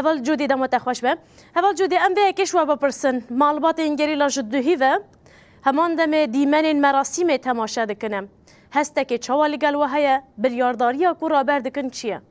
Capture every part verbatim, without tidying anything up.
Heval Cûdî, dema te xweş be. Heval Cûdî, em vê yekê ji we bipirsin. Malbatên gerîla ji duhî ve heman demê dîmenên merasîmê temaşe dikine. Hestekê çawa li gel we heye? Biryardariya ku raber dikin çi ye?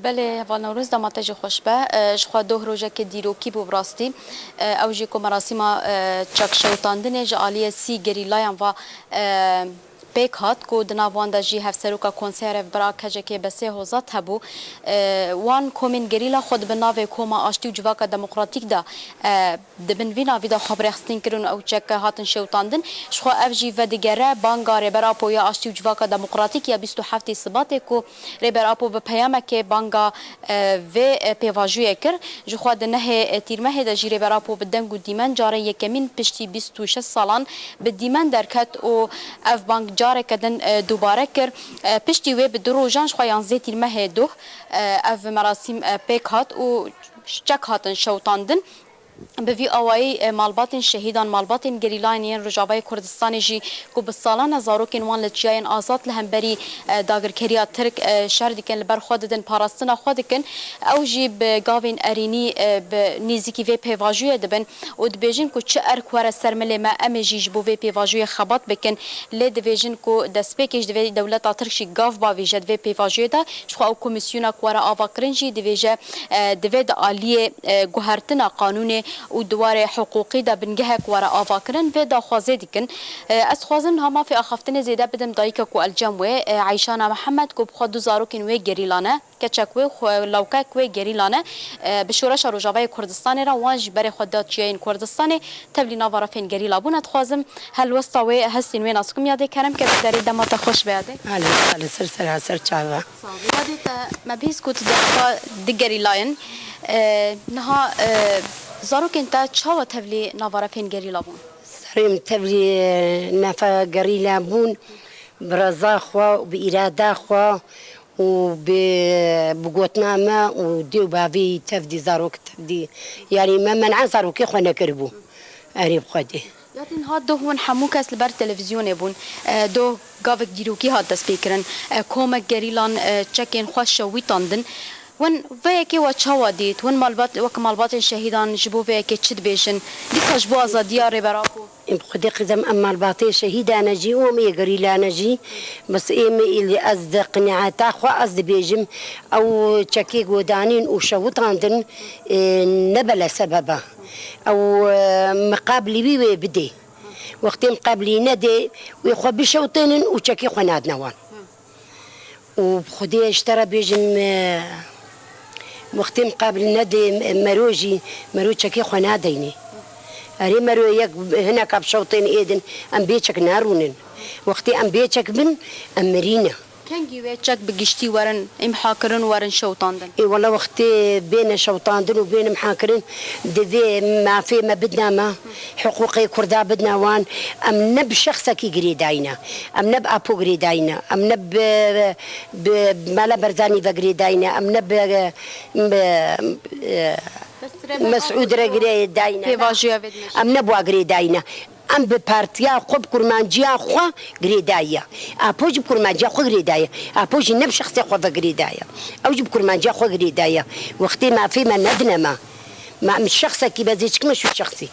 Belê, heval Newroz, dema te jî xweş be. E, ji xwe doh rojeke dîrokî bû bi rastî. E, ew jî ku merasîma, e, çekşewitandinê ji aliyê sî gerîlayan ve, e, pêk hat, ku di nav wan de jî Hevseroka Konseya Rêvebera K C K Bêsê Hozat hebû. E, wan komên gerîla xwe di bin navê Koma Aştî û Civaka Demokratîk de, e, di bin vî navî de xwe bi rêxistin kirin û ew çek hatin şewitandin. Ji xwe ev jî vedigere banga Rêber Apo ya Aştî û Civaka Demokratîk ya bîst û heftê Sibatê, ku Rêber Apo bi peyamekê banga, e, vê, e, pêvajoyê kir. Ji xwe di nehê, e, Tîrmehê de jî Rêber Apo bi deng û dîmen carê yekemîn piştî bîst û şeş salan bi dîmen derket û ev bang careke din, e, dubare kir. E, piştî wê bi du rojan, ji xwe yanzdeh Tîrmehê doh, e, ev merasîm, e, pêk hat û çek hatin şewitandin. Bi vî awayî, e, malbatên şehîdan, malbatên gerîlayên yên Rojavayê Kurdistanê jî ku bi salan e zarokên wan li çiyayên azad li hemberî, e, dagirkeriya Tirk, e, şer dikin, li ber xwe didin, parastina xwe dikin. Ew jî bi gavên erênî, e, bi nêzîkî vê pêvajoyê dibin û dibêjin ku çi erk were ser milê me, em ê jî ji bo vê pêvajoyê xebat bikin. Lê dibêjin ku destpêkê ji divê dewleta Tirk jî gav bavêje di vê pêvajoyê de, ji xwe ew komîsyona ku were avakirin jî dibêje, e, divê di aliyê, e, guhertina qanûnê û di warê hiqûqî de bingehek were avakirin, vê daxwazê dikin. E, ez dixwazim niha mafê axaftinê zêde bidim dayika ku el cem wê, e, Eyşana Mihemed, ku bi xwe du zarokên wê gerîla ne, keçek wê, xwe-, lawkek wê gerîla ne, e, bi Şoreşa Rojavayê Kurdistanê re wan jî berê xwe da çiyayên Kurdistanê, tevlî nava refên gerîla bûne. Dixwazim helwesta wê, hestên wê nas bikim. Yadê, kerem ke, bi derê, dema te xweş be yadê. Alê, alê, ser ser ha, ser çava. Sağ ol. Yadê, te me bihîst ku tu derheqa di gerîlayin. E, niha, e, zarokên te çawa tevlî nava refên gerîla bûn? Zarokên tevlî, e, nafa gerîla bûn, bi reza xwe û bi îrada xwe û bi, bi gotina me û dê û bavê tev dî, zarok tev dî. Yanî me men'a zarokê xwe nekiribû. Erê bi Xwedê. Ya niha doh hûn hemû kes li ber televîzyonê bûn. E, doh gavek dîrokî hat destpêkirin. E, komek gerîlan, e, çekên xwe şewitandin. Win vê yekê we çawa dît? Win malbat, wek malbatên şehîdan ji bo vê yekê çi dibêjin? Dîsa ji bo azadiya Rêber Apo? Em bi Xwedê qîzem, em malbatê şehîdane jî û em ê gerîlane jî. Bes êm ê, ez di qinaeta xwe ez dibêjim, ew çekê godanîn û şewitandin, e, ne bele sebeba. Ew, e, miqablî wî wê bidê. Wextê miqablî nedê, wê xwe bişewtênin û çekê xwe nadine wan. Û bi Xwedê ji te re bêjim, e, wextê miqabil nedê, e, mero jî, mero çekê xwe nadeynê. Erê mero yek hineka bişewtên êdin, em bê çek narûnin. Wextê em bê çek bin, em mirîne. Kengî wê çek bi giştî werin îmhakirin û werin şewtandin? Ê wele wextê bêne şewtandin û bêne imhakirin, divê mafê me bidne me, hiqûqê Kurda bidne wan. Em ne bi şexsekî girêdayî ne, em ne bi Apo girêdayî ne, em ne bi, bi Mela Barzanî ve girêdayî ne, em ne bi, bi, e, Mesûd re girêdayî ne. Pêvajoya vê dimeşe. Em ne bi wa girêdayî ne. Em bi partiya xwe, bi kurmanciya xwe girêdayî ye. Apo jî bi kurmanciya xwe girêdayî ye. Apo jî ne bi şexsê xwe ve girêdayî ye. Ew jî bi kurmanciya xwe girêdayî ye. Wextê mafê me nedine me. Me em şexsekî be zêçikime şu şexsî.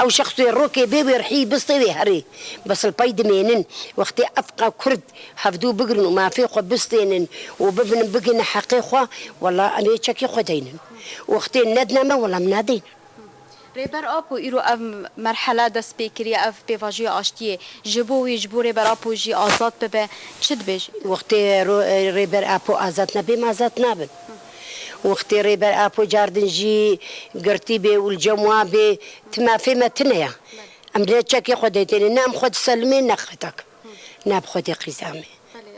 Ew şexsê rokê bê wê rihî bistê wê herê. Bes li pey dimênin. Wextê efqa Kurd hevdû bigirin û mafê xwe bistênin û bibinin bigihine heqê xwe, wela em ê çekê xwe deynin. Wextê nedine me, wela em nadeynin. Rêber Apo îro ev merhele dest pê kiriye, ev pêvajoya aştiyê. Ji bo wî, ji bo Rêber Apo jî azad bibe, çi dibêjî? Wextê ro-, Rêber Apo azad nebe, em azad nabin. Wextê Rêber Apo cardin jî girtî bê û li cem wa bê, ti mafê me tune ye. Em ne çekê xwe deytêne, ne em xwe diselimê, ne xetak. Ne bi Xwedê qîza me.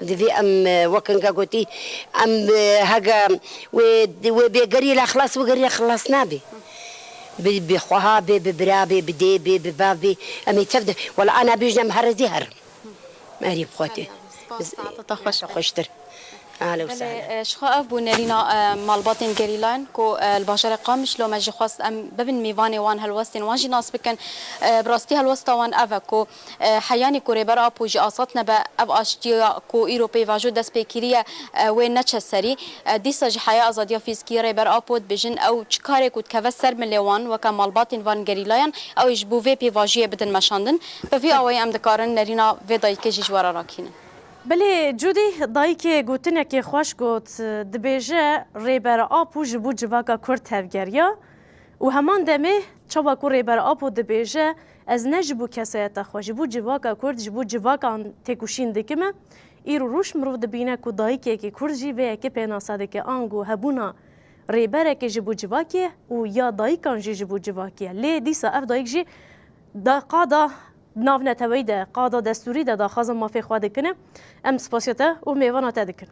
Divê em, e, wek hinga gotî, em, e, hege wê, wê bê gerîla xilas, wê gerîla xilas nabê. Bi, bi xweha bê, bi bira bê, bi dê bê, bi bav bê, em ê tev de. Wela ana bêjin em here zî herin. Erê bi Xwedê. Spas, saeta te xweş be. Xweştir. Belê, e, ji xwe ev bû nerîna, e, malbatên gerîlayan ku, e, li bajarê Qamişlo me jî xwest em bibin mêvanê wan, helwestên wan jî nas bikin. E, bi rastî helwesta wan ev e ku, e, heyanî ku Rêber Apo jî azad nebe, ev aştiya ku îro pêvajo dest pê kiriye, e, wê neçe serî. E, dîsa jî heya azadiya fîzikî Rêber Apo dibêjin ew çi karê ku dikeve ser milê wan weke malbatên van gerîlayan, ew ê ji bo vê pêvajiyê bidin meşandin. Bi vî awayî em dikarin nerîna vê dayikê jî ji we re rakînin. Belê Cûdî, dayikê gotinekê xweş got, dibêje, Rêber Apo ji bo civaka Kurd tevgeriya û heman demê çawa ku Rêber Apo dibêje, ez ne ji bo kesayeta xwe, ji bo civaka Kurd, ji bo civakan têkoşîn dikime. Îro roj mirov dibîne ku dayikekî Kurd jî vê yekê pênase dike, ango hebûna rêberekê ji bo civakê û ya dayikan jî ji bo civakê ye. Lê dîsa ev dayik jî da qada navneteweyî de, qada destûrî de daxwaza mafê xwe dikine. Em spasiya te û mêvana te dikin.